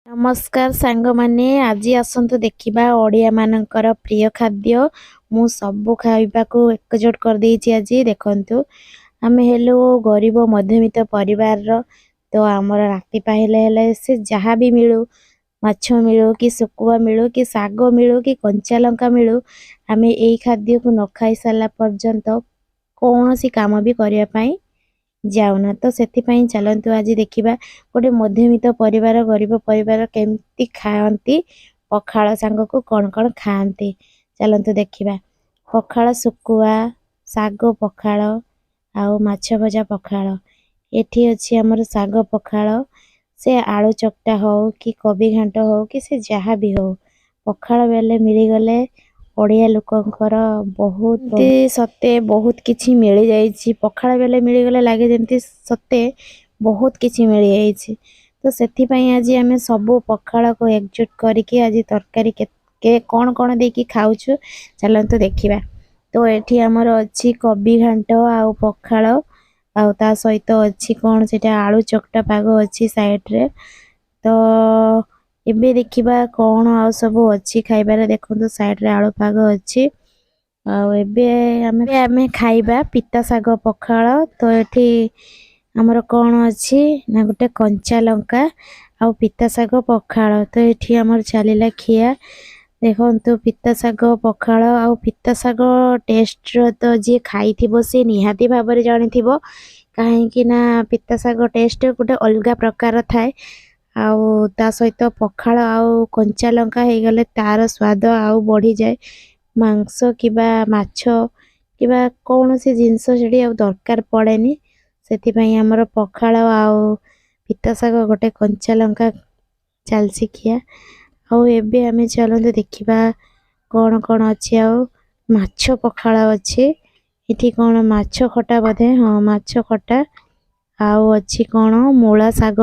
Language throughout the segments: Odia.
ନମସ୍କାର ସାଙ୍ଗମାନେ, ଆଜି ଆସନ୍ତୁ ଦେଖିବା ଓଡ଼ିଆମାନଙ୍କର ପ୍ରିୟ ଖାଦ୍ୟ। ମୁଁ ସବୁ ଖାଇବାକୁ ଏକଜୁଟ କରିଦେଇଛି ଆଜି। ଦେଖନ୍ତୁ, ଆମେ ହେଲୁ ଗରିବ ମଧ୍ୟବିତ୍ତ ପରିବାରର, ତ ଆମର ରାତି ପାହିଲେ ହେଲେ ସେ ଯାହା ବି ମିଳୁ, ମାଛ ମିଳୁ କି ଶୁଖୁଆ ମିଳୁ କି ଶାଗ ମିଳୁ କି କଞ୍ଚା ଲଙ୍କା ମିଳୁ, ଆମେ ଏଇ ଖାଦ୍ୟକୁ ନ ଖାଇ ସାରିଲା ପର୍ଯ୍ୟନ୍ତ କୌଣସି କାମ ବି କରିବା ପାଇଁ ଯାଉନା। ତ ସେଥିପାଇଁ ଚାଲନ୍ତୁ ଆଜି ଦେଖିବା ଗୋଟେ ମଧ୍ୟବିତ୍ତ ପରିବାର, ଗରିବ ପରିବାର କେମିତି ଖାଆନ୍ତି, ପଖାଳ ସାଙ୍ଗକୁ କ'ଣ କ'ଣ ଖାଆନ୍ତି। ଚାଲନ୍ତୁ ଦେଖିବା। ପଖାଳ ଶୁଖୁଆ, ଶାଗ ପଖାଳ ଆଉ ମାଛ ଭଜା ପଖାଳ। ଏଠି ଅଛି ଆମର ଶାଗ ପଖାଳ। ସେ ଆଳୁ ଚକଟା ହଉ କି କୋବି ଘାଣ୍ଟ ହଉ କି ସେ ଯାହା ବି ହଉ, ପଖାଳ ବେଲେ ମିଳିଗଲେ ଓଡ଼ିଆ ଲୋକଙ୍କର ବହୁତ ସତେ ବହୁତ କିଛି ମିଳିଯାଇଛି। ପଖାଳ ବେଲେ ମିଳିଗଲେ ଲାଗେ ଯେମିତି ସତେ ବହୁତ କିଛି ମିଳିଯାଇଛି। ତ ସେଥିପାଇଁ ଆଜି ଆମେ ସବୁ ପଖାଳକୁ ଏକଜୁଟ କରିକି ଆଜି ତରକାରୀ କେତେ କ'ଣ କ'ଣ ଦେଇକି ଖାଉଛୁ, ଚାଲନ୍ତୁ ଦେଖିବା। ତ ଏଠି ଆମର ଅଛି କୋବି ଘାଣ୍ଟ ଆଉ ପଖାଳ, ଆଉ ତା ସହିତ ଅଛି କ'ଣ ସେଇଟା, ଆଳୁ ଚକଟା ପାଗ ଅଛି ସାଇଡ଼ରେ। ତ ଏବେ ଦେଖିବା କ'ଣ ଆଉ ସବୁ ଅଛି ଖାଇବାରେ। ଦେଖନ୍ତୁ, ସାଇଡ଼ରେ ଆଳୁ ପାଗ ଅଛି। ଆଉ ଏବେ ଆମେ ଖାଇବା ପିତା ଶାଗ ପଖାଳ। ତ ଏଠି ଆମର କ'ଣ ଅଛି ନା ଗୋଟେ କଞ୍ଚା ଲଙ୍କା ଆଉ ପିତା ଶାଗ ପଖାଳ। ତ ଏଠି ଆମର ଚାଲିଲା ଖିଆ। ଦେଖନ୍ତୁ, ପିତା ଶାଗ ପଖାଳ ଆଉ ପିତା ଶାଗ ଟେଷ୍ଟର ତ ଯିଏ ଖାଇଥିବ ସେ ନିହାତି ଭାବରେ ଜାଣିଥିବ, କାହିଁକି ନା ପିତା ଶାଗ ଟେଷ୍ଟ ଗୋଟେ ଅଲଗା ପ୍ରକାର ଥାଏ। ଆଉ ତା ସହିତ ପଖାଳ ଆଉ କଞ୍ଚା ଲଙ୍କା ହେଇଗଲେ ତାର ସ୍ୱାଦ ଆଉ ବଢ଼ିଯାଏ। ମାଂସ କିମ୍ବା ମାଛ କିମ୍ବା କୌଣସି ଜିନିଷ ସେଠି ଆଉ ଦରକାର ପଡ଼େନି। ସେଥିପାଇଁ ଆମର ପଖାଳ ଆଉ ପିତା ଶାଗ, ଗୋଟେ କଞ୍ଚା ଲଙ୍କା ଚାଲିଛି ଖିଆ। ଆଉ ଏବେ ଆମେ ଚାଲନ୍ତୁ ଦେଖିବା କ'ଣ କ'ଣ ଅଛି। ଆଉ ମାଛ ପଖାଳ ଅଛି ଏଠି, କ'ଣ ମାଛ ଖଟା ବୋଧେ। ହଁ, ମାଛ ଖଟା। ଆଉ ଅଛି କ'ଣ, ମୂଳା ଶାଗ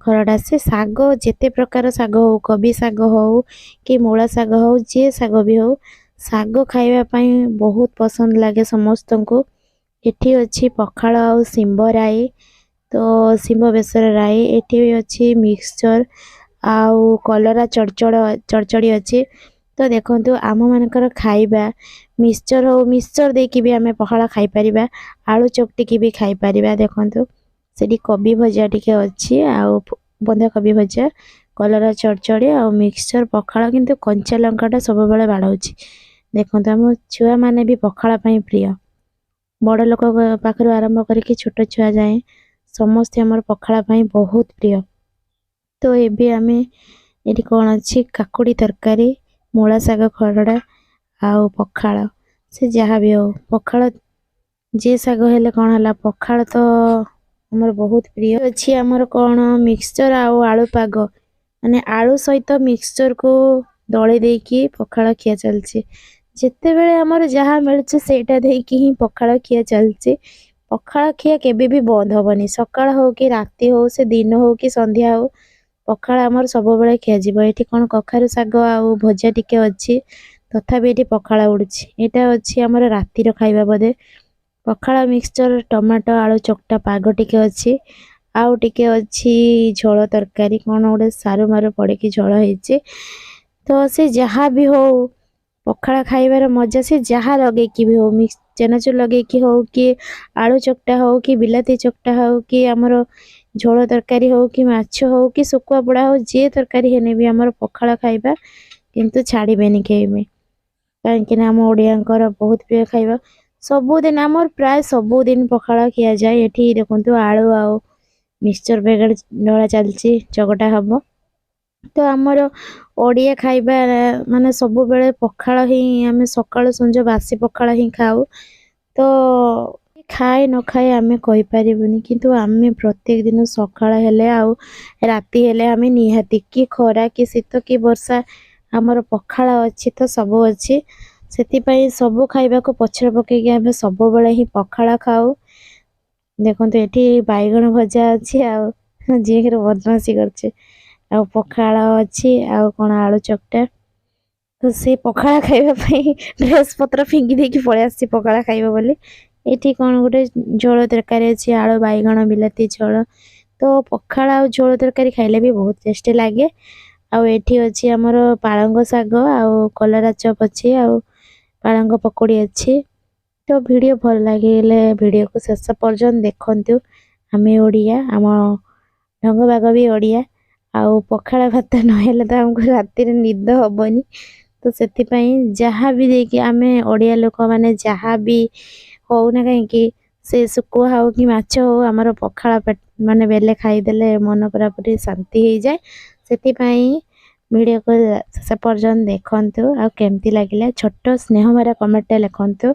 ଖରଡ଼ା। ସେ ଶାଗ ଯେତେ ପ୍ରକାର ଶାଗ ହଉ, କୋବି ଶାଗ ହଉ କି ମୂଳା ଶାଗ ହଉ, ଯିଏ ଶାଗ ବି ହଉ, ଶାଗ ଖାଇବା ପାଇଁ ବହୁତ ପସନ୍ଦ ଲାଗେ ସମସ୍ତଙ୍କୁ। ଏଠି ଅଛି ପଖାଳ ଆଉ ଶିମ୍ବ ରାଇ, ତ ଶିମ୍ବ ବେସର ରାଇ। ଏଠି ବି ଅଛି ମିକ୍ସଚର୍ ଆଉ କଲରା ଚଡ଼ଚଡ଼ ଚଡ଼ଚଡ଼ି ଅଛି। ତ ଦେଖନ୍ତୁ, ଆମମାନଙ୍କର ଖାଇବା ମିକ୍ସଚର୍ ହଉ, ମିକ୍ସଚର୍ ଦେଇକି ବି ଆମେ ପଖାଳ ଖାଇପାରିବା, ଆଳୁ ଚକଟିକି ବି ଖାଇପାରିବା। ଦେଖନ୍ତୁ, ସେଠି କୋବି ଭଜା ଟିକେ ଅଛି ଆଉ ବନ୍ଧାକୋବି ଭଜା, କଲରା ଚଡ଼ଚଡ଼ି ଆଉ ମିକ୍ସଚର୍, ପଖାଳ। କିନ୍ତୁ କଞ୍ଚା ଲଙ୍କାଟା ସବୁବେଳେ ବାଡ଼ଉଛି। ଦେଖନ୍ତୁ, ଆମ ଛୁଆମାନେ ବି ପଖାଳ ପାଇଁ ପ୍ରିୟ। ବଡ଼ ଲୋକ ପାଖରୁ ଆରମ୍ଭ କରିକି ଛୋଟ ଛୁଆ ଯାଏଁ ସମସ୍ତେ ଆମର ପଖାଳ ପାଇଁ ବହୁତ ପ୍ରିୟ। ତ ଏବେ ଆମେ ଏଠି କ'ଣ ଅଛି, କାକୁଡ଼ି ତରକାରୀ, ମୂଳା ଶାଗ ଖରଡ଼ା ଆଉ ପଖାଳ। ସେ ଯାହା ବି ହଉ, ପଖାଳ ଯେ ଶାଗ ହେଲେ କ'ଣ ହେଲା, ପଖାଳ ତ ଆମର ବହୁତ ପ୍ରିୟ ଅଛି। ଆମର କ'ଣ ମିକ୍ସଚର୍ ଆଉ ଆଳୁ ପାଗ, ମାନେ ଆଳୁ ସହିତ ମିକ୍ସଚର୍କୁ ଦଳି ଦେଇକି ପଖାଳ ଖିଆ ଚାଲିଛି। ଯେତେବେଳେ ଆମର ଯାହା ମିଳୁଛି ସେଇଟା ଦେଇକି ହିଁ ପଖାଳ ଖିଆ ଚାଲିଛି। ପଖାଳ ଖିଆ କେବେ ବି ବନ୍ଦ ହେବନି। ସକାଳ ହଉ କି ରାତି ହଉ, ସେ ଦିନ ହଉ କି ସନ୍ଧ୍ୟା ହଉ, ପଖାଳ ଆମର ସବୁବେଳେ ଖିଆଯିବ। ଏଠି କ'ଣ କଖାରୁ ଶାଗ ଆଉ ଭଜା ଟିକେ ଅଛି, ତଥାପି ଏଠି ପଖାଳ ଉଡ଼ୁଛି। ଏଇଟା ଅଛି ଆମର ରାତିର ଖାଇବା ବୋଧେ। ପଖାଳ, ମିକ୍ସଚର୍, ଟମାଟୋ ଆଳୁ ଚକଟା ପାଗ ଟିକେ ଅଛି, ଆଉ ଟିକେ ଅଛି ଝୋଳ ତରକାରୀ, କ'ଣ ଗୋଟେ ସାରୁ ମାରୁ ପଡ଼ିକି ଝୋଳ ହେଇଛି। ତ ସେ ଯାହା ବି ହଉ, ପଖାଳ ଖାଇବାର ମଜା ସେ ଯାହା ଲଗେଇକି ବି ହଉ, ମିକ୍ସ ଚେନାଚୁର ଲଗେଇକି ହଉ କି ଆଳୁ ଚକଟା ହଉ କି ବିଲାତି ଚକଟା ହଉ କି ଆମର ଝୋଳ ତରକାରୀ ହଉ କି ମାଛ ହଉ କି ଶୁଖୁଆ ପୋଡ଼ା ହଉ, ଯିଏ ତରକାରୀ ହେଲେ ବି ଆମର ପଖାଳ ଖାଇବା କିନ୍ତୁ ଛାଡ଼ିବେନି କେହି ବି, କାହିଁକିନା ଆମ ଓଡ଼ିଆଙ୍କର ବହୁତ ପ୍ରିୟ ଖାଇବା। ସବୁଦିନ ଆମର ପ୍ରାୟ ସବୁଦିନ ପଖାଳ ଖିଆଯାଏ। ଏଠି ଦେଖନ୍ତୁ, ଆଳୁ ଆଉ ମିକ୍ସଚର୍ ପ୍ୟାକେଟ୍ ଢଳା ଚାଲିଛି, ଚକଟା ହବ। ତ ଆମର ଓଡ଼ିଆ ଖାଇବା ମାନେ ସବୁବେଳେ ପଖାଳ ହିଁ। ଆମେ ସକାଳୁ ସଞ୍ଜ ବାସି ପଖାଳ ହିଁ ଖାଉ। ତ ଖାଏ ନ ଖାଏ ଆମେ କହିପାରିବୁନି, କିନ୍ତୁ ଆମେ ପ୍ରତ୍ୟେକ ଦିନ ସକାଳ ହେଲେ ଆଉ ରାତି ହେଲେ ଆମେ ନିହାତି, କି ଖରା କି ଶୀତ କି ବର୍ଷା, ଆମର ପଖାଳ ଅଛି ତ ସବୁ ଅଛି। ସେଥିପାଇଁ ସବୁ ଖାଇବାକୁ ପଛରେ ପକେଇକି ଆମେ ସବୁବେଳେ ହିଁ ପଖାଳ ଖାଉ। ଦେଖନ୍ତୁ, ଏଠି ବାଇଗଣ ଭଜା ଅଛି ଆଉ ଯିଏକି ବଦମାସି କରୁଛି, ଆଉ ପଖାଳ ଅଛି ଆଉ କ'ଣ ଆଳୁ ଚକଟା। ତ ସେ ପଖାଳ ଖାଇବା ପାଇଁ ଡ୍ରେସ୍ ପତ୍ର ଫିଙ୍ଗି ଦେଇକି ପଳେଇ ଆସିଛି ପଖାଳ ଖାଇବ ବୋଲି। ଏଠି କ'ଣ ଗୋଟେ ଝୋଳ ତରକାରୀ ଅଛି, ଆଳୁ ବାଇଗଣ ବିଲାତି ଝୋଳ। ତ ପଖାଳ ଆଉ ଝୋଳ ତରକାରୀ ଖାଇଲେ ବି ବହୁତ ଟେଷ୍ଟି ଲାଗେ। ଆଉ ଏଠି ଅଛି ଆମର ପାଳଙ୍ଗ ଶାଗ ଆଉ କଲରା ଚପ୍ ଅଛି ଆଉ ପାଳଙ୍ଗ ପକୋଡ଼ି ଅଛି। ତ ଭିଡ଼ିଓ ଭଲ ଲାଗିଲେ ଭିଡ଼ିଓକୁ ଶେଷ ପର୍ଯ୍ୟନ୍ତ ଦେଖନ୍ତୁ। ଆମେ ଓଡ଼ିଆ, ଆମ ଢଙ୍ଗ ବାଗ ବି ଓଡ଼ିଆ, ଆଉ ପଖାଳ ଭାତ ନହେଲେ ତ ଆମକୁ ରାତିରେ ନିଦ ହେବନି। ତ ସେଥିପାଇଁ ଯାହା ବି ଦେଇକି ଆମେ ଓଡ଼ିଆ ଲୋକମାନେ ଯାହା ବି ହଉନା କାହିଁକି, ସେ ଶୁଖୁଆ ହଉ କି ମାଛ ହଉ, ଆମର ପଖାଳ ମାନେ ବେଲେ ଖାଇଦେଲେ ମନ ପୁରାପୁରି ଶାନ୍ତି ହେଇଯାଏ। ସେଥିପାଇଁ ଭିଡ଼ିଓକୁ ଶେଷ ପର୍ଯ୍ୟନ୍ତ ଦେଖନ୍ତୁ ଆଉ କେମିତି ଲାଗିଲା ଛୋଟ ସ୍ନେହ ଭରା କମେଣ୍ଟଟେ ଲେଖନ୍ତୁ।